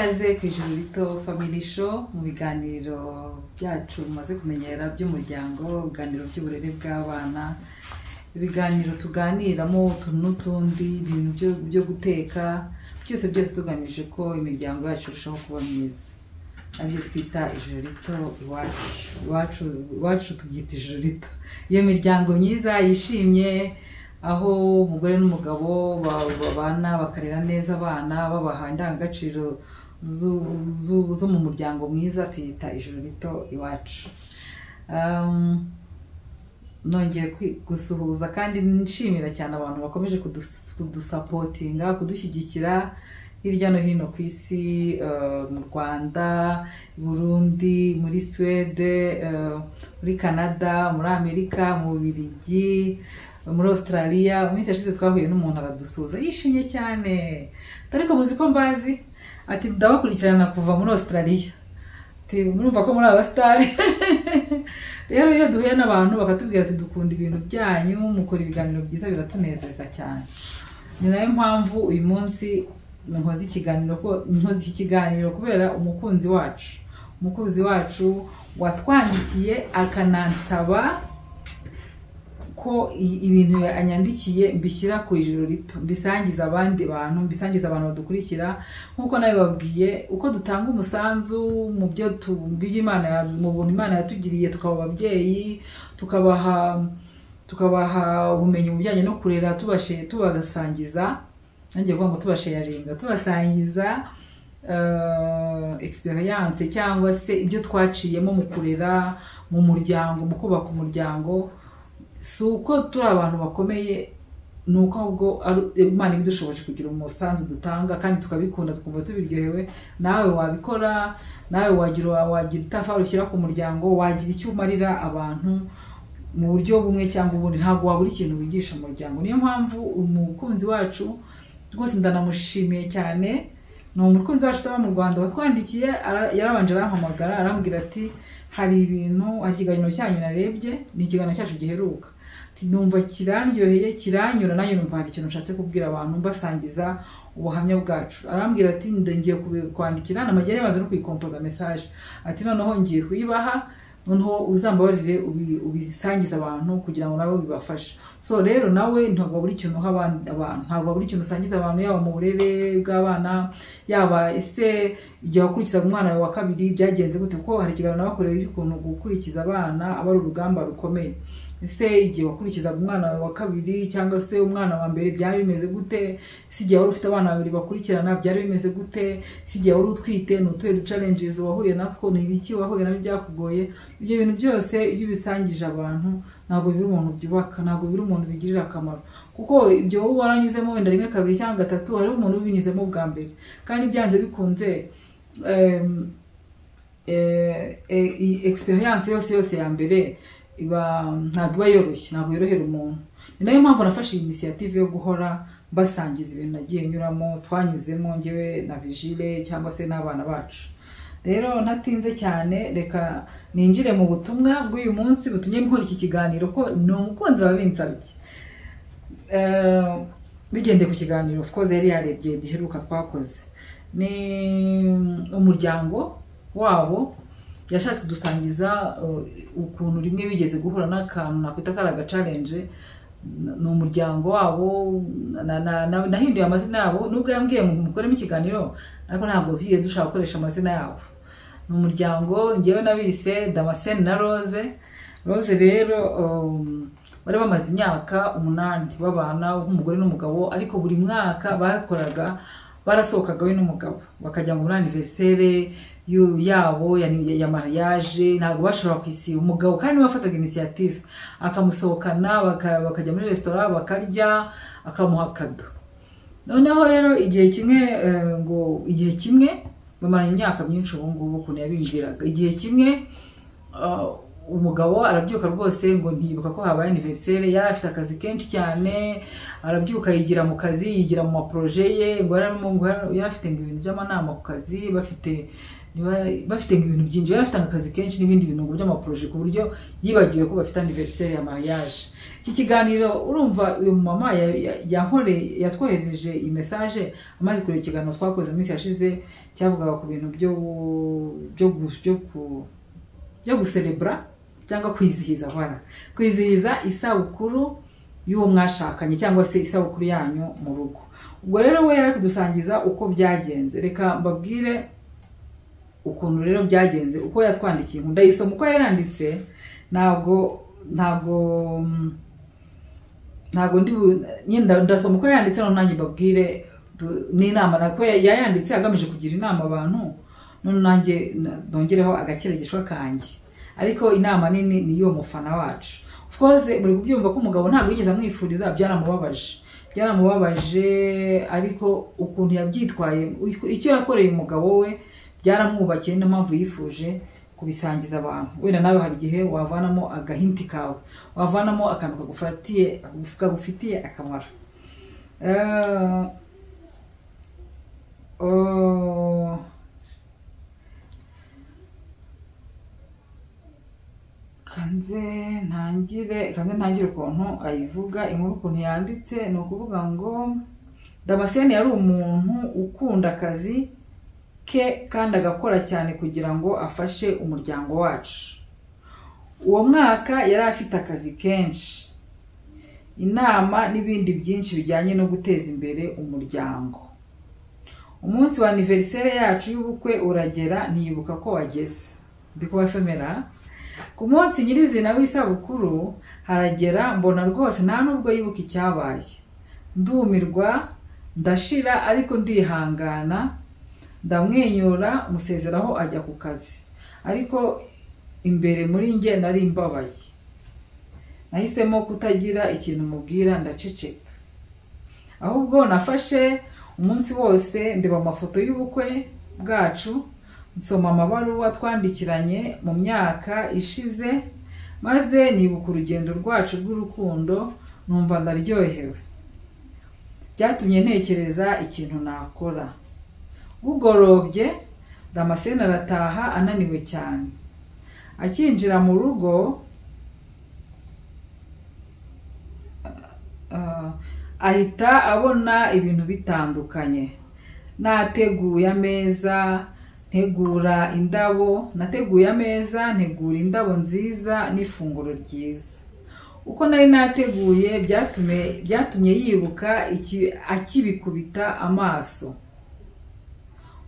Ikaze ku Ijuru Rito Family Show, mu biganiro byacu mumaze kumenyera by'umuryango, ibiganiro by'uburere bw'abana, ibiganiro tuganiramo utuntu n'utundi, ibintu byo guteka, byose byose tugamije ko imiryango yacu irushaho kuba myiza, aribyo twita Ijuru Rito Iwacu. Iwacu, iwacu tubyita Ijuru Rito. Iyo miryango myiza yishimye, aho umugore n'umugabo babana bakarera neza abana, babaha indangagaciro zo mu muryango mwiza, tuyita Ijuru Rito Iwacu. Nongeye gusuhuza kandi nshimira cyane abantu bakomeje kudusapotinga, kudushyigikira hirya no hino ku isi, mu Rwanda, i Burundi, muri Suwede, muri Canada, muri Amerika, mu Bubiligi, muri Australia. Mu minsi yashize twahuye n'umuntu aradusuhuza yishimye cyane, ariko muzi ko mbazi, ati: "Ndabakurikirana kuva muri Australia." Ati: "Murumva ko muri abasitari." Rero iyo duhuye n'abantu bakatubwira ati: "Dukunda ibintu byanyu, mukora ibiganiro byiza," biratunezeza cyane. Ni nayo mpamvu uyu munsi nkoze ikiganiro, ko nkoze iki kiganiro kubera umukunzi wacu watwandikiye akanansaba ko ibintu anyandikiye mbishyira ku Ijuru Rito, mbisangiza abandi bantu, mbisangiza abantu badukurikira. Nk'uko nabibabwiye, uko dutanga umusanzu mu byo mu buntu Imana yatugiriye, tukaba ababyeyi, tukabaha ubumenyi mu bijyanye no kurera, tubagasangiza, nanjye kuvuga ngo tubasharinga, tubasangiza experience cyangwa se ibyo twaciyemo mu kurera mu muryango, mu kubaka umuryango. Si uko turi abantu bakomeye, ni uko ahubwo Imana ibidushoboje kugira umusanzu dutanga kandi tukabikunda, tukumva tubiryohewe. Nawe wabikora, nawe wagira itafari ushyira ku muryango, wagira icyo umarira abantu mu buryo bumwe cyangwa ubundi. Ntabwo wabura ikintu wigisha umuryango. Niyo mpamvu umukunzi wacu rwose ndanamushimiye cyane. Ni umukunzi wacu utaba mu Rwanda watwandikiye, yarabanje arampamagara, arambwira ati: "Hari ibintu, hari ikiganiro cyanyu narebye, ni ikiganiro cyacu giheruka." Ati: "Numva kirandyoheye, kiranyura, nanjye numva hari ikintu nshatse kubwira abantu, mbasangiza ubuhamya bwacu." Arambwira ati: "Ngiye kwandikira namagere," yamaze no kuyikompoza message, ati: "Noneho ngiye kuyibaha, noneho uzambabarire ubisangize abantu kugira ngo nabo bibafashe." So rero nawe ntabwo wabura ikintu uha abantu, ntabwo wabura ikintu usangiza abantu, yaba mu burere bw'abana, yaba ese igihe wakurikizaga umwana wawe wa kabiri byagenze gute, kuko hari ikiganiro nabakoreye by'ukuntu gukurikiza abana aba ari urugamba rukomeye. Ese igihe wakurikizaga umwana wawe wa kabiri cyangwa se umwana wa mbere byari bimeze gute? Ese igihe wari ufite abana babiri bakurikirana byari bimeze gute? Ese igihe wari utwite ni utuhe du challenges wahuye natwo? Ni ibiki wahuye nabyo byakugoye? Ibyo bintu byose iyo ubisangije abantu, ntabwo biri umuntu byubaka, ntabwo biri umuntu bigirira akamaro, kuko ibyo wowe waranyuzemo wenda rimwe, kabiri cyangwa gatatu, hariho umuntu ubinyuzemo bwa mbere. Kandi byanze bikunze, iyi experience yose yose ya mbere iba ntabwo iba yoroshye, ntabwo yorohera umuntu. Ni nayo mpamvu nafashe iyi initiative yo guhora mbasangiza ibintu nagiye nyuramo, twanyuzemo, njyewe na Vigile cyangwa se n'abana bacu. Rero ntatinze cyane, reka ninjire mu butumwa bw'uyu munsi butumye nkora iki kiganiro, ko ni umukunzi wabinsabye. Bigendeye ku kiganiro, of course, yari yarebye giheruka twakoze. Ni umuryango wabo, yashatse kudusangiza ukuntu rimwe bigeze guhura n'akantu nakwita kari aga challenge. Ni umuryango wabo, nahinduye amazina yabo, nubwo yambwiye ngo mukoremo ikiganiro, ariko ntabwo tugiye dushaka gukoresha amazina yabo. Ni umuryango ngewe nabise Damascene na Rose. Rose rero, bari bamaze imyaka 8 babana nk'umugore n'umugabo, ariko buri mwaka bakoraga, barasohokaga we n'umugabo bakajya muri anniversaire yabo ya mariage. Ntabwo bashobora kwisiba. Umugabo kandi niwe wafataga initiative, akamusohokana, bakajya muri resitora, bakarya, akamuha cadeau. Noneho rero igihe kimwe, ngo igihe kimwe bamaranye imyaka myinshi ubu ngubu, ukuntu yabimbwiraga, igihe kimwe Umugabo arabyuka rwose ngo ntiyibuka ko habaye anniversaire, yari afite akazi kenshi cyane, arabyuka yigira mu kazi, yigira mu maproje ye, ngo yari afite ibintu by'amanama ku kazi, bafite ibintu byinshi, yari afite akazi kenshi n'ibindi bintu by'amaproje ku buryo yibagiwe ko bafite anniversaire ya mariage. Iki kiganiro urumva uyu mama yatwoherereje iyi message amaze kureba ikiganiro twakoze mu minsi yashize cyavugaga ku bintu byo guserebra cyangwa kwizihiza, voilà, kwizihiza isabukuru y'uwo mwashakanye cyangwa se isabukuru yanyu mu rugo. Ubwo rero we yari kudusangiza uko byagenze. Reka mbabwire ukuntu rero byagenze, uko yatwandikiye. Ndayisoma uko yayanditse, ntabwo ndi ndasoma uko yanditse, none nanjye mbabwire n'inama nako yayanditse agamije kugira inama abantu, none nanjye ndongereho agakeregeshwa kanjye. Ariko inama nini ni yo mufana wacu. Of course muri kubyumva ko umugabo ntabwo yigeze amwifuriza, byaramubabaje, ariko ukuntu yabyitwaye, icyo yakoreye umugabo we byaramwubakiye, niyo mpamvu yifuje kubisangiza abantu. Wenda nawe hari igihe wavanamo agahinti kawe, wavanamo akantu kagufitiye akamaro. Kanze ntangire ukuntu ayivuga inkuru ukuntu yanditse. Ni ukuvuga ngo Damascene yari umuntu ukunda akazi ke kandi agakora cyane kugira ngo afashe umuryango wacu. Uwo mwaka yari afite akazi kenshi, inama n'ibindi byinshi bijyanye no guteza imbere umuryango. Umunsi wa anniversaire yacu y'ubukwe uragera, ntiyibuka ko wageze. Ndi kubasomera. Ku munsi nyirizina w'isabukuru haragera, mbona rwose nta nubwo yibuka icyabaye. Ndumirwa, ndashira, ariko ndihangana, ndamwenyura, musezeraho ajya ku kazi. Ariko imbere muri njye nari mbabaye. Nahisemo kutagira ikintu mubwira, ndaceceka. Ahubwo nafashe umunsi wose ndeba amafoto y'ubukwe bwacu, nsoma amabaruwa twandikiranye mu myaka ishize, maze nibuka urugendo rwacu rw'urukundo, numva ndaryohewe. Byatumye ntekereza ikintu nakora. Bugorobye Damascene arataha ananiwe cyane. Akinjira mu rugo ahita abona ibintu bitandukanye. Nateguye ameza, ntegura indabo, nateguye ameza, ntegura indabo nziza n'ifunguro ryiza. Uko nari nateguye byatumye yibuka akibikubita amaso.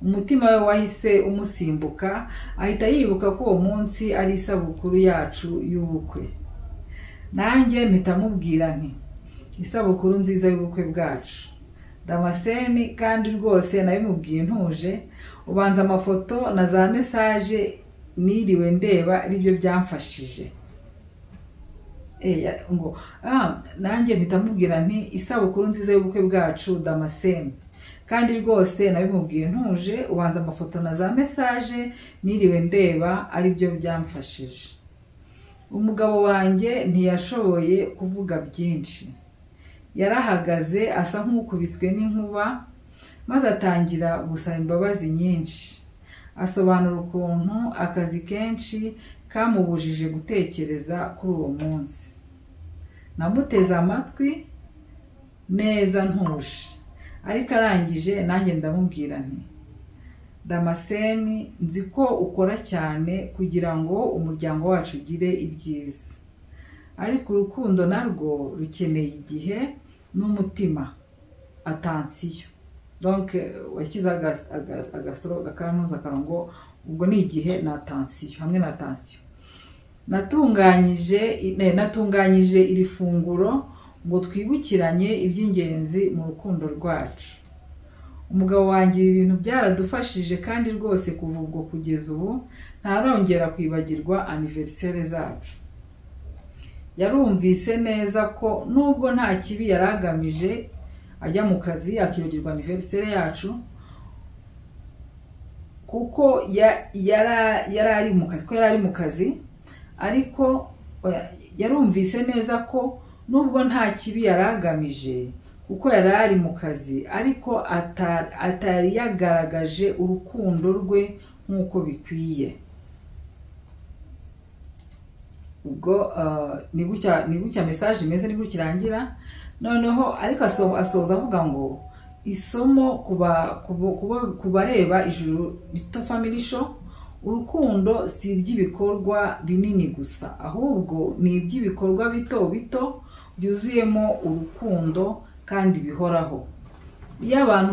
Umutima we wahise umusimbuka, ahita yibuka ko uwo munsi ari isabukuru yacu y'ubukwe. Nanjye mpita mubwira nti isabukuru nziza y'ubukwe bwacu Damascene, kandi rwose nabimubwiye ntuje, ubanza amafoto na za message niriwe ndeba aribyo byamfashije. Ngo nanjye mpita mubwira nti isabukuru nziza y'ubukwe bwacu Damascene, kandi rwose nabimubwiye ntuje, ubanza amafoto na za message niriwe ndeba aribyo byamfashije. Umugabo wanjye ntiyashoboye kuvuga byinshi, yarahagaze asa nk'ukubiswe n'inkuba, maze atangira gusaba imbabazi nyinshi, asobanura ukuntu akazi kenshi kamubujije gutekereza kuri uwo munsi. Namuteze amatwi neza ntuje, ariko arangije nanjye ndamubwira nti Damascene, nzi ko ukora cyane kugira ngo umuryango wacu ugire ibyiza, ariko urukundo narwo rukeneye igihe n'umutima, attention. Donc washyize agasitro akanuza akarongo, ubwo ni igihe na attention, hamwe na attention. Natunganyije iri funguro ngo twibukiranye iby'ingenzi mu rukundo rwacu. Umugabo wanjye ibi bintu byaradufashije kandi rwose kuva ubwo kugeza ubu ntarongera kwibagirwa anniversaire zacu. Yarumvise neza ko nubwo nta kibi yaragamije ajya mu kazi akibagirwa anniversaire yacu, kuko yari ari mu kazi, ko yari ari mu kazi, Ariko yarumvise neza ko nubwo nta kibi yari agamije kuko yari ari mu kazi, ariko atari yagaragaje urukundo rwe nk'uko bikwiye. Ubwo ni gutya message imeze, ni gutya irangira. Noneho ariko asoza avuga ngo isomo ku bareba Ijuru Rito Family Show, urukundo si iby'ibikorwa binini gusa, ahubwo ni iby'ibikorwa bito bito byuzuyemo urukundo kandi bihoraho. Iyo abantu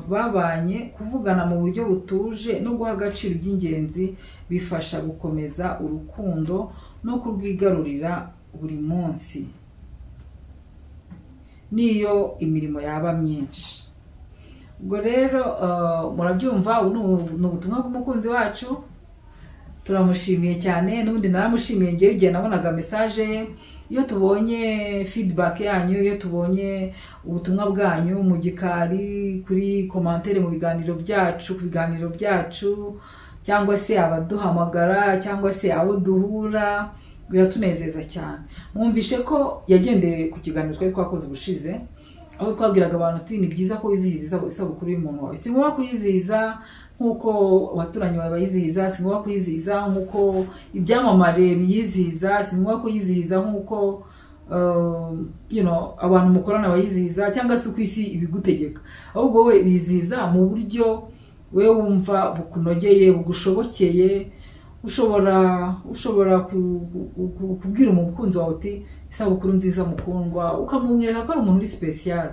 babanye, kuvugana mu buryo butuje no guha agaciro iby'ingenzi bifasha gukomeza urukundo no kurwigarurira buri munsi, niyo imirimo yaba myinshi. Ubwo rero murabyumva, ubu ni ubutumwa bw'umukunzi wacu, turamushimiye cyane. N'ubundi naramushimiye ngewe igihe nabonaga message ye. Iyo tubonye feedback yanyu, iyo tubonye ubutumwa bwanyu mu gikari, kuri commentaire mu biganiro byacu, ku biganiro byacu, cyangwa se abaduhamagara, cyangwa se abo duhura, biratunezeza cyane. Mwumvishe ko yagendeye ku kiganiro twari twakoze ubushize, aho twabwiraga abantu ati ni byiza ko wizihiza isabukuru y'umuntu wawe. Si ngombwa kuyizihiza nk'uko abaturanyi bawe bayizihiza, si ngombwa kuyizihiza nk'uko ibyamamare biyizihiza, si ngombwa kuyizihiza nk'uko abantu mukorana bayizihiza, cyangwa se uko isi ibigutegeka. Ahubwo wowe bizihiza mu buryo we wumva bukunogeye, bugushobokeye. Ushobora kubwira umukunzi wawe uti isabukuru nziza mukundwa, ukamumwereka ko ari umuntu uri special,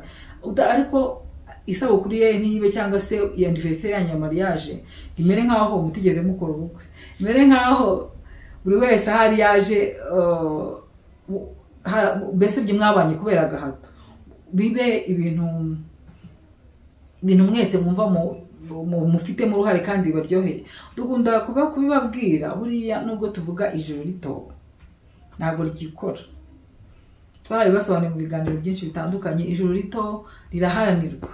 ariko isabukuru ye ntibe cyangwa se iyo anniversaire yanyu ya mariage imere nkaho mutigeze mukora ubukwe, imere nkaho buri wese ahari yaje, mbese ibyo mwabanye kubera agahato. Bibe ibintu mwese mwumva mufitemo uruhare kandi baryoheye. Dukunda kuba kubibabwira, buriya nubwo tuvuga Ijuru Rito ntabwo ryikora, twarabibasobanuriye mu biganiro byinshi bitandukanye. Ijuru Rito riraharanirwa.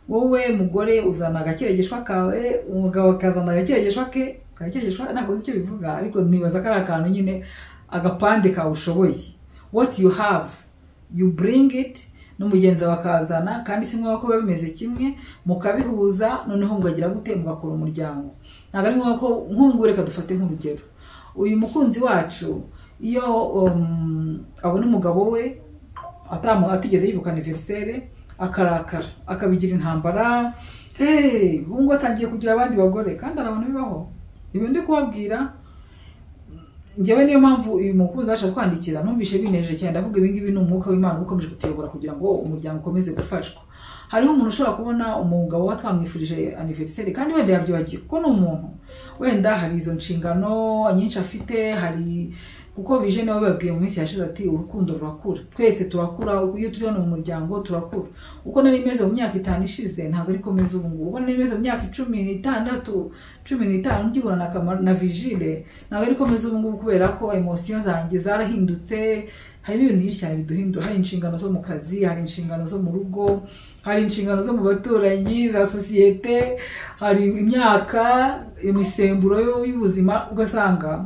Wowe mugore uzana agakeregeshwa kawe, umugabo akazana agakeregeshwa ke. Agakeregeshwa ntabwo nzi icyo bivuga, ariko nibaza ko ari akantu nyine, agapande kawe ushoboye. What you have you bring it, n'umugenzi wakazana, kandi si ngombwa ko biba bimeze kimwe, mukabihuza, noneho mugagira gute, mugakora umuryango. Ntabwo ari ngombwa ko nk'ubu, reka dufate nk'urugero, uyu mukunzi wacu iyo abona umugabo we atigeze yibuka anniversaire, akarakara, akabigira intambara, hey, ubu ngubu atangiye kugira abandi bagore. Kandi hari abantu bibaho. Ibi ndi kubabwira njyewe, niyo mpamvu uyu mukunzi wacu atwandikira, numvishe binejeje cyane, ndavuga ibi ngibi ni umwuka w'Imana ukomeje kutuyobora kugira ngo umuryango ukomeze gufashwa. Hariho umuntu ushobora kubona umugabo we twamwifurije anniversaire kandi wenda yabyibagiwe, kuko ni umuntu, wenda hari izo nshingano nyinshi afite, hari kuko Vision nawe babwiye mu minsi yashize ati urukundo rurakura, twese turakura, iyo turi hano mu muryango turakura. Uko nari meze mu myaka 5 ishize ntabwo ariko meze ubu ngubu. Uko nari meze mu myaka 16, 15 ngihura na Vigile ntabwo ariko meze ubu ngubu, kubera ko emotion zanjye zarahindutse. Hari ibintu byinshi cyane biduhindura, hari inshingano zo mu kazi, hari inshingano zo mu rugo, hari inshingano zo mu baturanyi, za sosiyete, hari imyaka, imisemburo y'ubuzima, ugasanga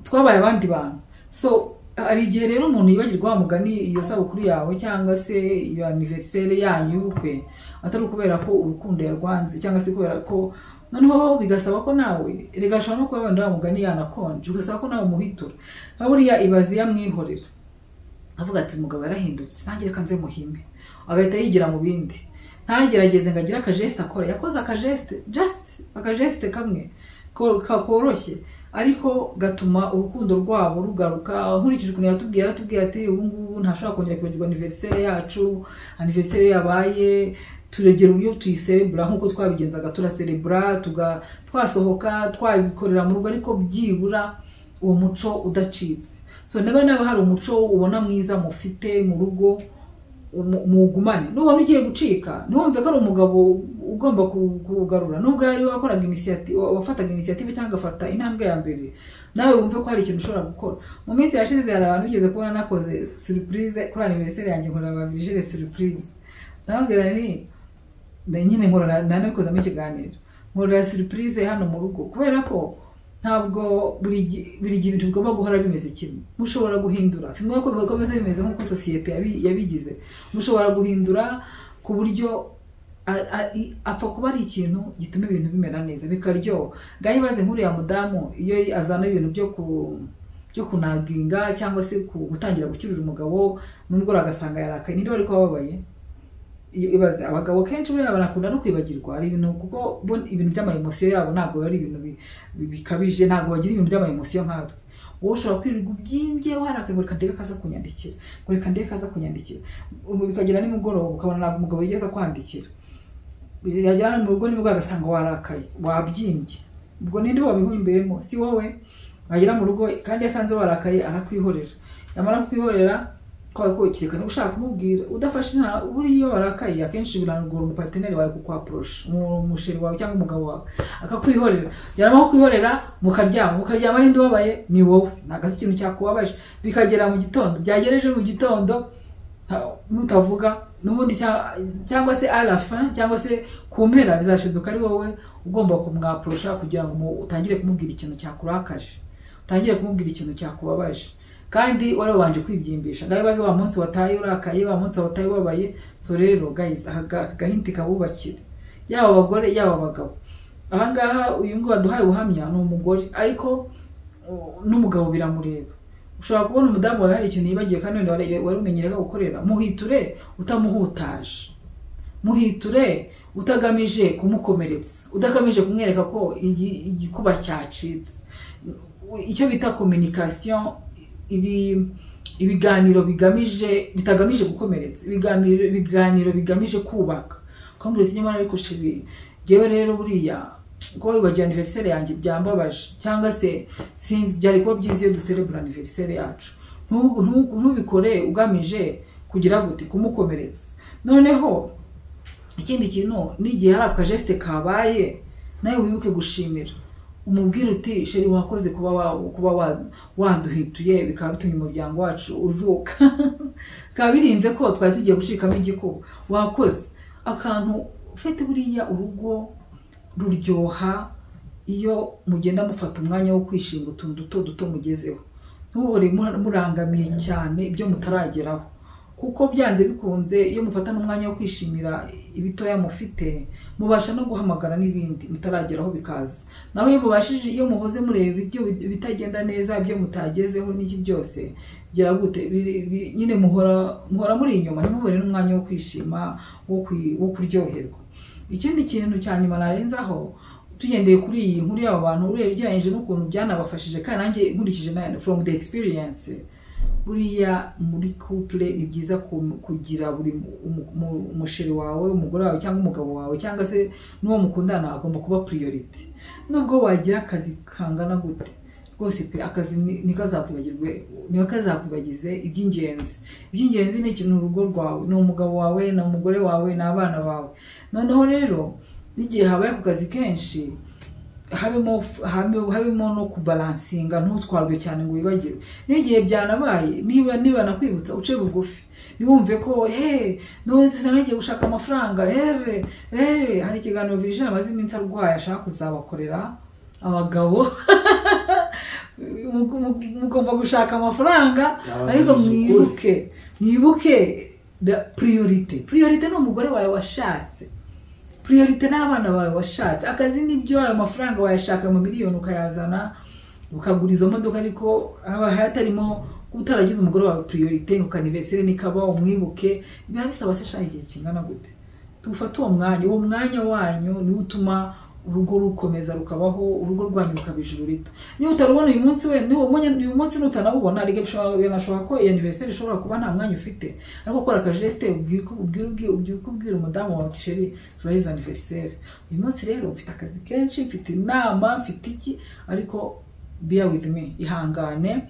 twabaye abandi bantu. So hari igihe rero umuntu yibagirwa wa mugani iyo sabukuru yawe cyangwa se iyo anniversaire yanyu y'ubukwe, atari ukubera ko urukundo yarwanze, cyangwa se kubera ko noneho bigasaba ko nawe rega ashobora no kuba wenda wa mugani yanakonje, ugasaba ko nawe umuhitura. Nka buriya ibaze yamwihorera avuga ati umugabo yarahindutse, nanjye reka nze muhime, agahita yigira mu bindi, ntagerageze ngo agire akajeste akora. Yakoze akajeste, just akajeste kamwe koroshye, ariko gatuma urukundo rwabo rugaruka. Nkurikije ukuntu yaratubwiye ati ubu ngubu ntashobora kongera kwibagirwa anniversaire yacu, anniversaire yabaye turegera uburyo tuyiserebura nk'uko twabigenzaga, turaserebura, twasohoka, twabikorera mu rugo, ariko byibura uwo muco udacitse. So niba nawe hari umuco ubona mwiza mufite mu rugo, mugumane. Nubona ugiye gucika, ntiwumve ko ari umugabo ugomba kugarura, nubwo yari wakoraga initiative, wafataga initiative cyangwa agafata intambwe ya mbere, nawe wumve ko hari ikintu ushobora gukora. Mu minsi yashize hari abantu bigeze kubona nakoze surprise kuri anniversaire yanjye, nkora ba Vigile surprise. Ndababwira ni nyine nkora nanabikozamo ikiganiro, nkorera surprise hano mu rugo, kubera ko Ntabwo buri gihe ibintu bigomba guhora bimeze kimwe. Mushobora guhindura, si ngombwa ko bikomeza bimeze nk'uko sosiyete yabigize. Mushobora guhindura ku buryo apfa kuba ari ikintu gituma ibintu bimera neza bikaryoha. Ngaho ibaze nk'uriya mudamu iyo azana ibintu byo kunaginga cyangwa se gutangira gucyurira umugabo, nubwo agasanga yarakaye, ninde wari kubabaye? Ibaze abagabo kenshi buriya barakunda no kwibagirwa hari ibintu, kuko bo ibintu by'ama-emotion yabo ntabwo ari ibintu bikabije, ntabwo bagira ibintu by'ama-emotion nkatwe. Wowe ushobora kwirirwa ubyimbye warakaye ngo reka ndebe kaza kunyandikira, ngo reka ndebe kaza kunyandikira, bikagera nimugoroba ukabona ntabwo umugabo yigeze akwandikira, yagera mu rugo nimugoroba agasanga warakaye wabyimbye. Ubwo ninde wabihumbeyemo? Si wowe. Wagera mu rugo kandi yasanze warakaye arakwihorera, yamara kukwihorera kwakeka niba ushaka kumubwira udafashe. Buriya iyo warakaye akenshi birangora umuparteneri wawe kukwaporosha, umusheri wawe cyangwa umugabo wawe akakwihorera. Yaramara kukwihorera mukaryama, mukaryama n'indi ubabaye ni wowe, ntabwo azi ikintu cyakubabaje. Bikagera mu gitondo, byagereje mu gitondo nutavuga n'ubundi cyangwa se à la fin cyangwa se ku mpera bizashiduka ari wowe ugomba kumwaporosha kugira ngo utangire kumubwira ikintu cyakurakaje, utangire kumubwira ikintu cyakubabaje, kandi wari wabanje kwibyimbisha. Ngaho ibaze wa munsi wataye urakaye, wa munsi wataye ubabaye. So rero guys, aka gahinti kabubakire, yaba abagore yaba abagabo. Aha ngaha uyu nguyu waduhaye ubuhamya ni umugore, ariko n'umugabo biramureba. Ushobora kubona umudamu wawe hari ikintu yibagiwe kandi wenda wari umenyereye ko agukorera, muhiture utamuhutaje, muhiture utagamije kumukomeretsa, udagamije kumwereka ko igikuba cyacitse. Icyo bita communication iri, ibiganiro bigamije bitagamije gukomeretsa, ibiganiro bigamije kubaka. Ukamubwira uti nyamara ariko chéri, jyewe rero buriya kuba wibagiwe anniversaire yanjye byambabaje, cyangwa se sinzi byari kuba byiza iyo duserebura anniversaire yacu. Ntubikore ugamije kugira gute, kumukomeretsa. Noneho ikindi kintu, n'igihe hari akageste kabaye nawe wibuke gushimira, umubwire uti chéri wakoze kuba waduhituye bikaba bitumye umuryango wacu uzuka, bikaba birinze ko twari tugiye gucikamo igikuba, wakoze akantu ufite. Buriya urugo ruryoha iyo mugenda mufata umwanya wo kwishima utuntu duto duto mugezeho, ntuhore murangamiye cyane ibyo mutarageraho, kuko byanze bikunze iyo mufata n'umwanya wo kwishimira ibitoya mufite, mubasha no guhamagara n'ibindi mutarageraho bikaza. Naho iyo mubashije, iyo muhoze mureba ibyo bitagenda neza, ibyo mutagezeho n'iki byose byera gute, nyine muhora muri inyuma, ntimubone n'umwanya wo kwishima, wo kuryoherwa. Ikindi kintu cya nyuma narenzaho, tugendeye kuri iyi nkuru y'aba bantu, urebye ugereranyije n'ukuntu byanabafashije, kandi nanjye nkurikije na from the experience, buriya muri couple ni byiza kugira buri umusheri wawe, umugore wawe cyangwa umugabo wawe cyangwa se n'uwo mukundana agomba kuba priority. Nubwo wagira akazi kangana gute rwose pe, akazi ntikazakwibagirwe, ntikazakwibagize iby'ingenzi. Iby'ingenzi ni ikintu, urugo rwawe, ni umugabo wawe, ni umugore wawe, ni abana bawe. Noneho rero n'igihe habaye ku kazi kenshi, habemo no kubalansinga, ntutwarwe cyane ngo wibagirwe. N'igihe byanabaye, niba nakwibutsa uce bugufi, ntiwumve ko he none sinagiye gushaka amafaranga here here. Hari ikiganiro Virgile amaze iminsi arwaye ashaka kuzabakorera. Abagabo mugomba gushaka amafaranga, ariko mwibuke priorité. Priorité ni umugore wawe washatse, priorité ni abana bawe washatse. Akazi nibyo, ayo mafaranga wayashaka mu miliyoni ukayazana ukagura izo modoka, ariko haba hatarimo kuba utaragize umugore wawe priorité, ngo anniversaire nikaba umwibuke. Biba bisaba se shaka igihe kingana gute? Tufate uwo mwanya, uwo mwanya wanyu niwo utuma urugo rukomeza rukabaho, urugo rwanyu rukaba ijuru rito. Niba utarubona uyu munsi, we niba uyu munsi nutanawubona, reka binashoboka ko iyi anniversaire ishobora kuba nta mwanya ufite, ariko kora akageste, ubwira umudamu wawe uti chéri, joyeux anniversaire, uyu munsi rero mfite akazi kenshi, mfite inama, mfite iki, ariko bear with me, ihangane,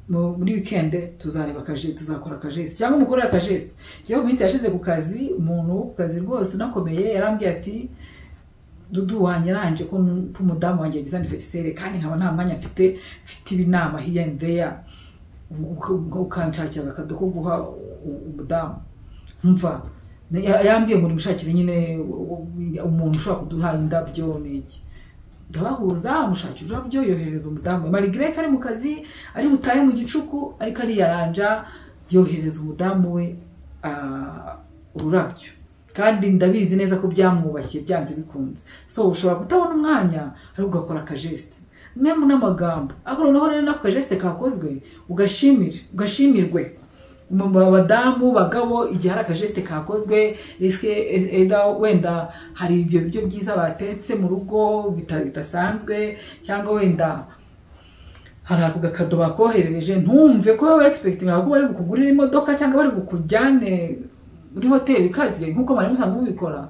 muri weekend tuzareba akaje, tuzakora akageste cyangwa umukorere akageste. Cyangwa mu minsi yashize ku kazi, umuntu wo ku kazi rwose unakomeye yarambwiye ati Dudu, wanyaranje ko umudamu wanjye yagize anniversaire kandi nkaba nta mwanya mfite, mfite ibinama here and there, ukanshakira akado ko guha umudamu. Mva yambwiye ngo nimushakire nyine umuntu ushobora kuduha indabyo n'iki. Ndabahuza, amushakira ururabyo, yohereza umudamu we, malgré ko ari mu kazi, ari butahe mu gicuku, ariko ariyaranja yohereza umudamu we ururabyo. Kandi ndabizi neza ko byamwubakiye byanze bikunze. So ushobora kutabona umwanya, ariko ugakora akageste, même n'amagambo. Ariko noneho rero n'ako kageste kakozwe ugashimire, ugashimirwe. Mu badamu, bagabo, igihe hari akageste kakozwe, ese eda wenda hari ibyo biryo byiza batetse mu rugo bidasanzwe, cyangwa wenda hari ako gakado bakoherereje, ntumve ko wowe expecting ko bari bukugurire imodoka cyangwa bari bukujyane muri hoteli ikaze nk'uko mwari musanzwe mubikora.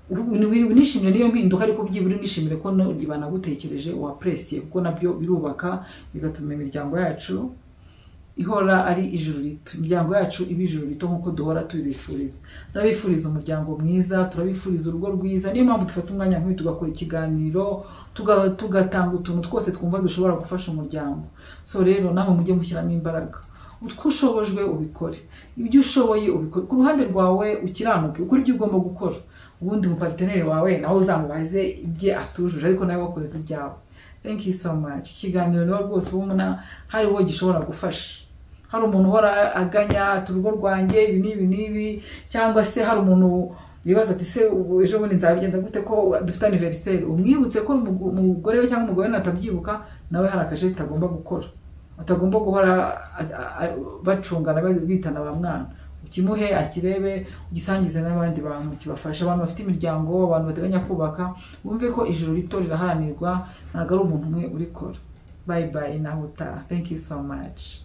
Unishimire n'iyo mpinduka, ariko byibura unishimire ko banagutekereje, wappréciye, kuko nabyo birubaka, bigatuma imiryango yacu ihora ari ijuru rito, imiryango yacu iba ijuru rito nk'uko duhora tubibifuriza. Turabifuriza umuryango mwiza, turabifuriza urugo rwiza. Niyo mpamvu dufata umwanya nk'uyu tugakora ikiganiro, tugatanga utuntu twose twumva dushobora gufasha umuryango. So rero namwe mujye mushyiramo imbaraga, utwo ushobojwe ubikore, ibyo ushoboye ubikore ku ruhande rwawe, ukiranuke, ukore ibyo ugomba gukora. Ubundi umupartner wawe nawe uzamubaze ibye atujuje, ariko nawe wakoze ibyawe. Thank you so much. Ikiganiro niba rwose ubona hari uwo gishobora gufasha, hari umuntu uhora aganya ati urugo rwanjye ibi n'ibi n'ibi, cyangwa se hari umuntu wibaza ati se ubu ejo bundi nzabigenza gute ko dufite anniversaire, umwibutse ko umugore we cyangwa umugore we natabyibuka, nawe hari akageste agomba gukora, atagomba guhora bacungana, bitana ba mwana. Ukimuhe akirebe, ugisangize n'abandi bantu, kibafasha abantu bafite imiryango, abantu bateganya kubaka, bumve ko ijuru rito riraharanirwa, ntabwo ari umuntu umwe urikora. Bye bye, naho utaha. Thank you so much.